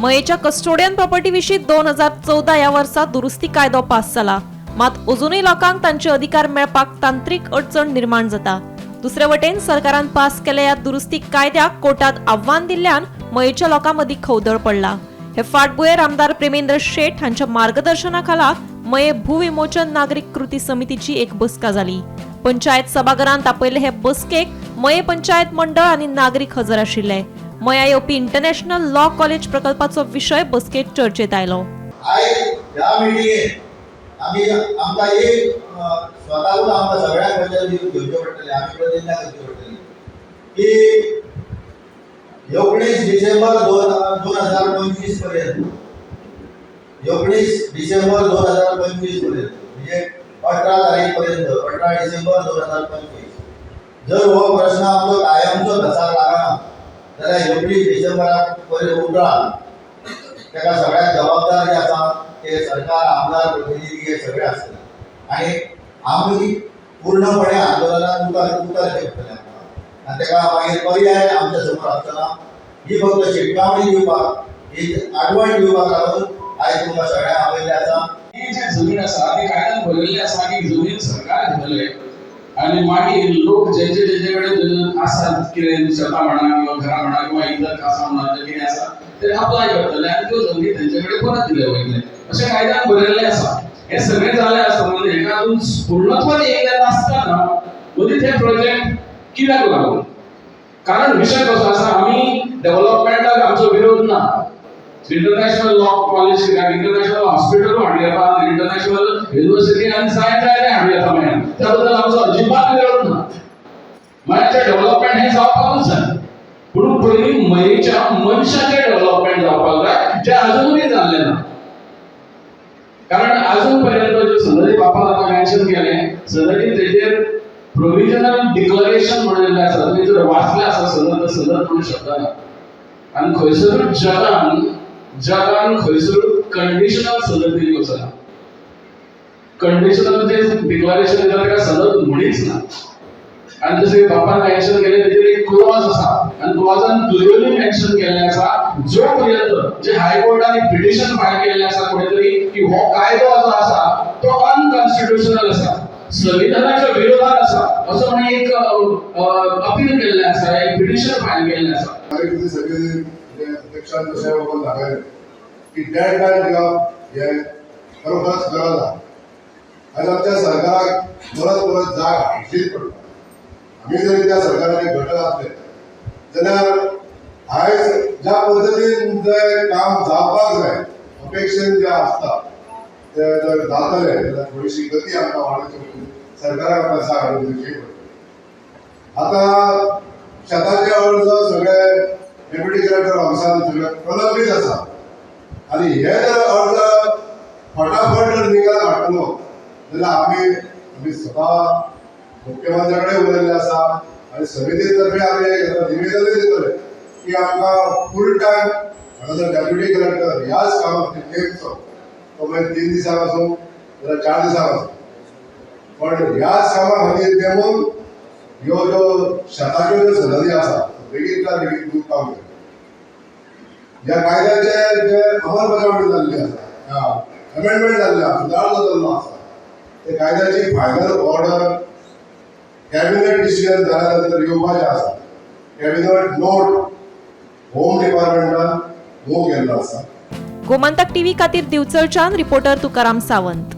मयेच्या custodian property विशीं 2014 ह्या वर्सा दुरुस्ती कायदो पास जाला. मात अजुनूय लोकांक तांचे अधिकार मेळपाक तांत्रिक अडचण निर्माण जाता. दुसरे वटेन सरकारान पास केल्ल्या ह्या दुरुस्ती कायद्याक कोर्टात आव्हान दिल्ल्यान मयेच्या लोकां मदीं खवदळ पडला. हे फाटभुंयेर आमदार प्रेमेंद्र शेट हांच्या मार्गदर्शना खाला मये भूविमोचन नागरीक कृती समितीची एक बसका जाली. पंचायत सभाघरांत आपयल्ले हे बसकेक मये पंचायत मंडळ आनी नागरीक हजर आशिल्ले. मया येवपी इंटरनॅशनल लॉ कॉलेज प्रकल्पाचो विशय बसकेत चर्चेत आयलो. आयज ह्या मिटिंगेत आमी आमकां एक स्वताकूच आमकां सगळ्यांक वचन घेवचें पडटलें, आमी प्रतिज्ञा करची पडटली की 19 डिसेंबर 2025 पर्यंत, 19 डिसेंबर 2025 पर्यंत, म्हणजे 18 तारीख पर्यंत, 18 डिसेंबर 2025, जर हो प्रश्न आमचो कायमचो धसाक लागना जाल्यार 19 डिसेंबराक पयले उपरांत ताका सगळ्याक जबाबदार जे आसा ते सरकार, आमदार, प्रतिनिधी हे सगळे आसतले आनी आमी पूर्णपणे आंदोलनात उतरचें पडटलें आमकां आनी ताका मागीर पर्याय आमच्या समोर आसतना. ही फक्त शिटकावणी दिवपाक, ही आठवण दिवपाक लागून आयज तुमकां सगळ्यांक आपयल्लें आसा. ही जी जमीन आसा ती कायद्यान बरयल्ली आसा की जमीन सरकार घेतले आणि मागीर लोक जेंचे जेंचे कडेन आसा कितें, शेतां म्हणा किंवा घरां म्हणा किंवा इतर कासां म्हणा, जे कितें आसा ते अप्लाय करतले आनी त्यो जमनी तेंचे कडेन परत दिले वयतले अशें कायद्यान बरयल्लें आसा. हें सगळें जालें आसतना, हेका अजून पूर्णत्वात येयल्लें नासतना मदींच हे प्रोजेक्ट कित्याक लागून? कारण विशय कसो आसा, आमी डेव्हलपमेंटाक आमचो विरोध ना. इंटरनॅशनल लॉ कॉलेज कित्याक, इंटरनॅशनल हॉस्पिटल हाडूं येता, इंटरनॅशनल युनिव्हर्सिटी आनी जाय जाय हाडूं येता मळ्यान, त्या बद्दल आमचो अजिबात विरोध ना. मळ्याचें डेव्हलपमेंट हें जावपाकूच जाय. पूण पयलीं मयेच्या मनशाचें डेव्हलपमेंट जावपाक जाय, जें अजुनूय जाल्लें ना. कारण अजून पर्यंत ज्यो सनदी बापान आतां मेन्शन केलें, सनदी तेजेर प्रोविजनल डिक्लरेशन म्हणिल्लें आसा. तुमी जर वाचलें आसा सनद, तर सनद म्हणूं शकना. आनी खंयसरूच जगान खंयसरूच कंडिशनल सनद दिली वचना. कंडिशनल जे डिक्लरेशन दिता ताका सनद म्हणीच ना. आनी जशें बापान मेन्शन केलें, तेजेर एक क्लॉज आसा आनी क्लॉजान क्लियरली मेन्शन केल्लें आसा, जो पर्यंत जे हायकोर्टान एक पिटिशन फायल केल्लें आसा कोणी तरी की हो कायदो जो आसा तो अनकॉन्स्टिट्युशनल आसा, संविधानाच्या विरोधात आसा, असो म्हणून एक अपील केल्लें आसा, एक पिटिशन फायल केल्लें आसा. नागरी कृती समिती म्हणजे अध्यक्षान जशें बाबा दाखयलें की डेडलायन दिवप हें खरोखरच गरज आहा. आनी आमच्या सरकाराक परत परत जाग हाडचीच पडटा. आमी जरी त्या सरकाराचे घटक आसले जाल्यार आयज ज्या पद्दतीन जें काम जावपाक जाय, अपेक्षेन जें आसता ते जर जातलें जाल्यार थोडीशी गती आमकां वाडोवची पडटली, सरकाराक आमकां जाग हाडून दिवची पडटली. आतां शेताचे अर्ज सगळे डेप्युटी कलेक्टर ऑफिसान सगळे प्रलंबीत आसा आनी हे जर अर्ज फटाफट जर निकाल काडटलो जाल्यार आमी स्वता मुख्यमंत्र्या कडेन उलयल्ले आसा आनी समिती तर्फे आमी एक निवेदनूय दितले की आमकां फूल टायम हांगासर डेप्युटी कलेक्टर ह्याच कामा खातीर नेमचो. तो मागीर 3 दिसांक आसूं जाल्यार 4 दिसांक आसूं, पण ह्याच कामा खातीर नेमून ह्यो ज्यो शेताच्यो ज्यो सनदी आसा, बेगीनच्या बेगीन खूब काम करता. ह्या कायद्याचे जे अंमलबजावणी जाल्ली आसा, अमेंडमेंट जाल्ले आसा, सुदारणा जाल्लो आसा, ते कायद्याची फायनल ऑर्डर कॅबिनेट डिसिजन जाल्या नंतर येवपाचें आसा. कॅबिनेट नोट होम डिपार्टमेंटान मूव केल्लो आसा. गोमंतक टीव्ही खातीर दिवचलच्यान रिपोर्टर तुकाराम सावंत.